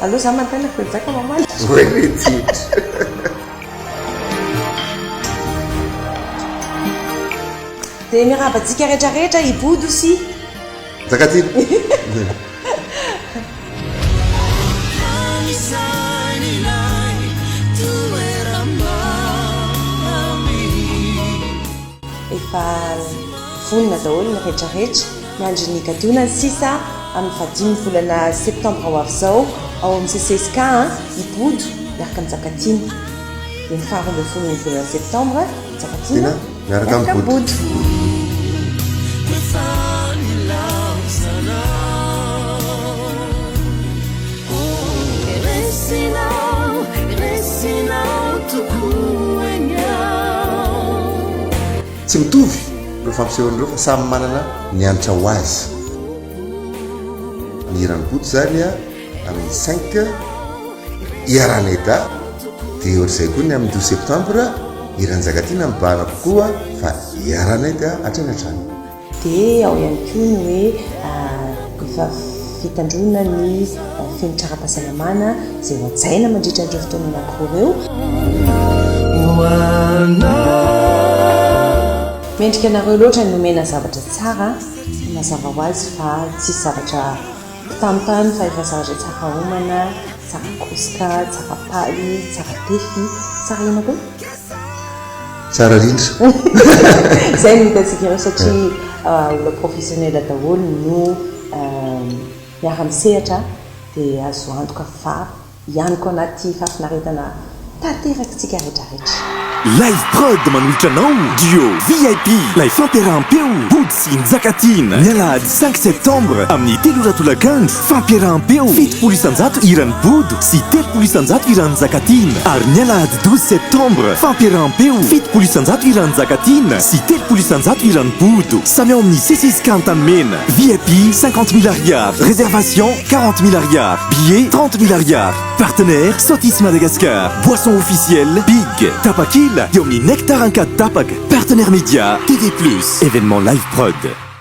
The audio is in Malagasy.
Aleo za manontany fa Njaka mamaly. Oay re ty. Dia miarahaba antsika rehetra rehetra i Bodo sy. Njakatiana. Efa vonona daholo ny rehetra rehetra, miandry ny gadona ny sisa amin'ny fahadimy volana septambra ho avy izao ao amin'ny CCSK i Bodo miaraka amin'i Njakatiana. Dia ny faha 12 ny volana septambra Njakatiana miaraka amin'i Bodo. Tsy mitovy ireo fampisehoana ireo fa samy manana ny hanitra ho azy. Ny hiran'i Bodo izany amin'ny cinq iaraha-neda dia ohatr'izay koa ny amin'ny douze septembre hiran'i Njakatiana mibahana kokoa fa iaraha-neda hatrany hatrany. Dia ao ihany koa ny hoe efa fitandroana ny fenitra ara-pahasalamana izay ho hajaina mandritra an'ireo fotoana anankiroa ireo. Mendrika anareo loatra ny nomena zavatra tsara, mazava ho azy fa tsisy zavatra mpitantany fa efa zavatra tsara omana, tsara kosoka, tsara paly, tsara tefy, tsara inona koa? Tsara rindra. Izay no hitantsika ireo satria olona professionnel daholo no miara-misehatra dia azo antoka fa Hianoka ao anaty fahafinaretana tanteraka tsika retraretra. Live prod manolotra anao Duo VIP ilay fampiaraham-peo Bodo sy Njakatiana ny alahady cinq septembre amin'ny telo ora tolakandro fampiaraham-peo 70% hiran'i Bodo sy 30% hiran'i Njakatiana ary ny alahady douze septembre fampiaraham-peo 70% hiran'i Njakatiana sy 30% hiran'i Bodo samy ao amin'ny CCSK Antanimena VIP 50 mille ariary réservation 40 mille ariary Billets 30 000 ariary. Partenaire Sotis Madagascar. Boisson officielle Big. Tapakila eo amin'ny Nectar Ankaditapaka. Partenaire média TV Plus. Événement Live Prod.